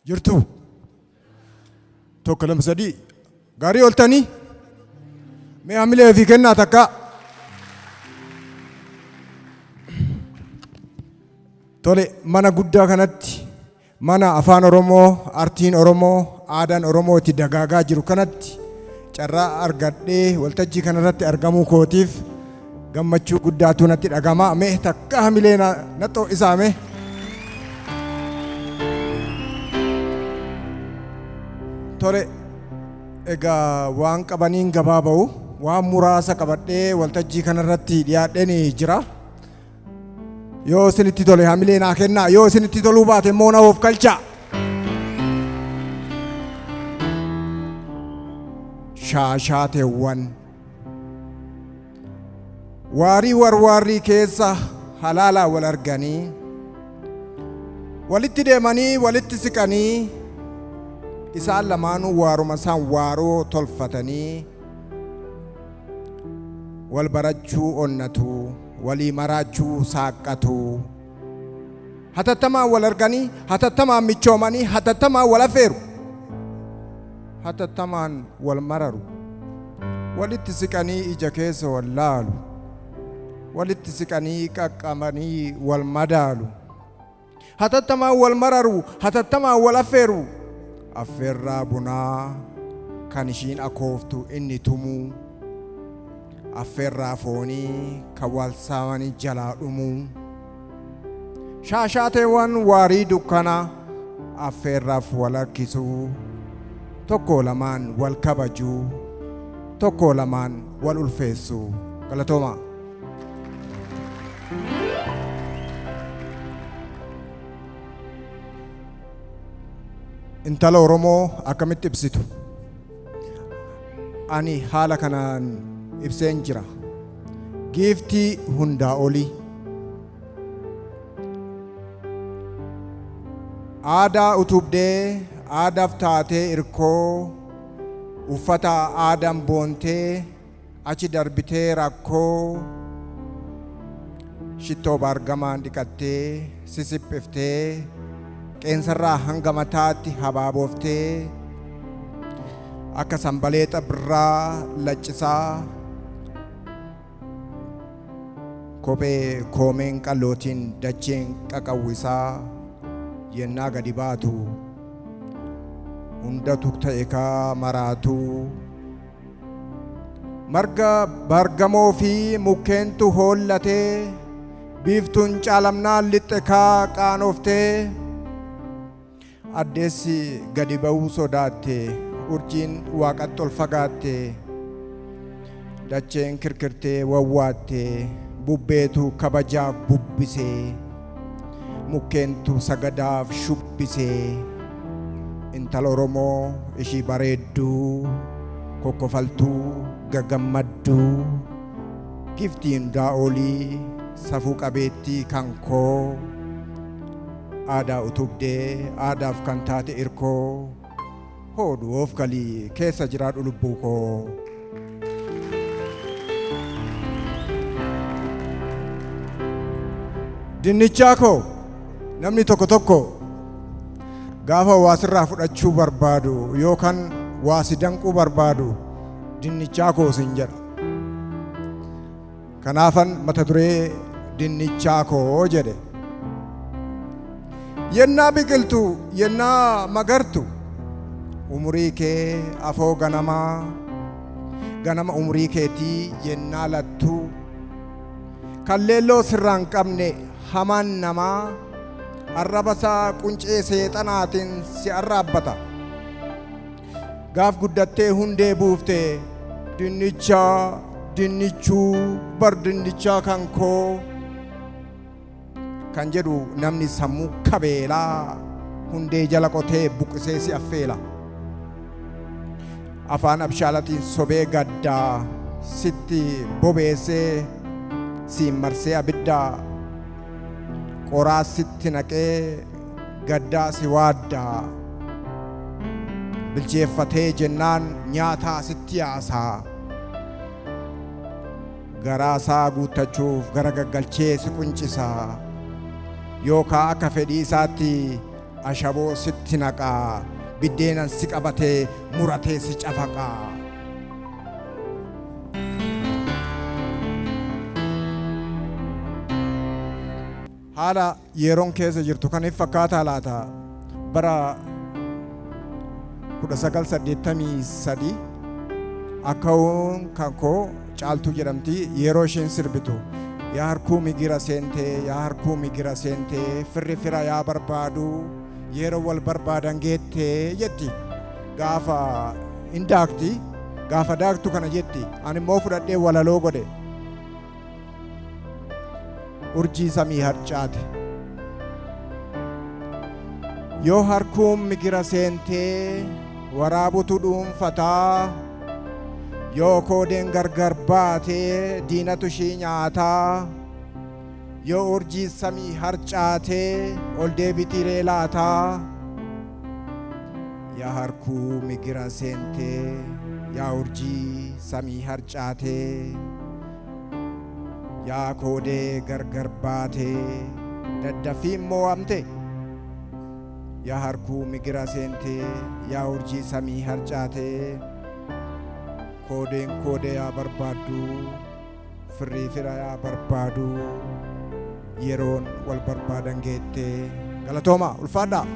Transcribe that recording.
Jirtuu? Tokko lama sadii. Gaarii ooltanii? Mee hamilee fi kennaa takkaa. Tole mana guddaa kanatti mana afaan Oromoo, artiin Oromoo, aadaan Oromoo itti dagaagaa jiru kanatti carraa argadhee waltajjii kanarratti argamuu kootiif gammachuu guddaatu natti dhagama. Mee takka hamilee na xoo'isaa mee. Tole egaa waan qabaniin gabaa ba'u waan muraasa qabadhee waltajjii kanarratti dhiyaadheen jira. Yoo isinitti tole hamilee naa kennaa, yoo isinitti toluu baate immoo na of galchaa. Shaashaateewwan waarii warwaarrii keessa halaalaa wal arganii walitti deemanii walitti siqanii isaan lamaanuu waaruma isaan waaroo tolfatanii wal barachuu onnatu, walii maraachuu saaqqatu. Hatattamaan wal arganii, hatattamaan michoomanii, hatattamaan wal affeeru. Hatattamaan wal mararu. Walitti siqanii ija keessa wal laalu. Walitti siqanii qaqqabanii wal madaalu. Hatattamaan wal mararu, hatattamaan wal affeeru. Affeerraa bunaa kan ishiin akooftu inni tumuu. Affeerraa foonii kan wal saamanii jalaa dhumuu. Shaashaateewwan waarii dukkana affeerraaf wal harkisuu. Tokko lamaan wal kabajuu. Tokko lamaan wal ulfeessuu. Galatoomaa. Intala Oromoo akkamitti ibsitu? Ani haala kanaan ibseen jira. Giiftii hundaa olii. Aadaa utubdee, aadaaf taatee irkoo, uffata aadaan boontee, achi darbitee rakkoo shittoo baargamaan dhiqattee sisiphiftee qeensarraa hanga mataatti habaabooftee akka sanbaleexa birraa laccisaa kophee koomeen qallootiin dacheen qaqawwisaa yennaa gadi baatu hundatu ta'e kaa maraatuu. Marga baargamoo fi mukkeentu hoollatee, biiftuun caalamnaan lixxe kaa qaanoftee, addeessi gadi ba'uu sodaatte, urjiin waaqatti ol fagaatte, dacheen kirkirtee wawwaatte, bubbeetu kabajaaf bubbisee, mukkeentu sagadaaf shubbisee. Intala Oromoo ishii bareedduu, kokkofaltuu, gagammadduu, giftii hundaa olii, safuu qabeettii kan koo, aadaa utubdee, aadaaf kan taate irkoo, hoodhu of galii keessa jiraadhu lubbuu koo. Dinnichaa koo namni tokko tokko gaafa waa sirraa fudhachuu barbaadu yookaan waa si danquu barbaadu dinnichaa koo sin jedha. Kanaafan mata duree dinnichaa koo jedhe. Yennaa biqiltu, yennaa magartu, umurii kee afoo ganamaa, ganama umurii keetii yennaa lattu, kan leelloo sirraa hin qabne hamaan namaa arraba isaa quncee seexanaatiin si arraabbata. Gaaf guddattee hundee buufte dinnichaa dinnichuu bar dinnichaa kan koo kan jedhu namni sammuu kabeelaa hundee jala qotee buqqisee si affeela. Afaan abshaalatiin sobee gaddaa sitti bobeessee siin marsee abiddaa qoraa sitti naqee gaddaa si waaddaa bilcheeffatee jennaan nyaataa sitti yaasaa garaa isaa guuttachuuf gara gaggalchee si quncisaa yookaa akka fedhii isaatti Ashaboo sitti naqaa, biddeenan si qabatee muratee si cafaqaa. Haala yeroon keessa jirtu kaniif fakkaataa laata? Bara 1983 akka'uun kan koo Caaltuu jedhamti, yeroo isheen sirbitu: "Yaa harkuu migira seentee, yaa harkuu migira seentee, firri fira yaa barbaadu, yeroo wal barbaadan geettee," jetti. Gaafa hin daakti, gaafa daaktu kana jetti. Ani immoo fudhadhee walaloo godhe. Urjii samii harcaate. Yoo harkuun migira seentee, waraabutu dhuunfataa. Yoo koodeen gargar baatee, diinatu ishii nyaataa. Yoo urjii samii harcaatee, ol deebitiree laataa? Yaa harkuu migira seentee, yaa urjii samii harcaatee, yaa koodee gargar baatee, daddaffiin mo'amte. Yaa harkuu migira seentee, yaa urjii samii harcaatee, koodeen koodee yaa barbaaddu, firrii fira yaa barbaadu, yeroon wal barbaadan geettee. Galatooma, ulfaadhaa.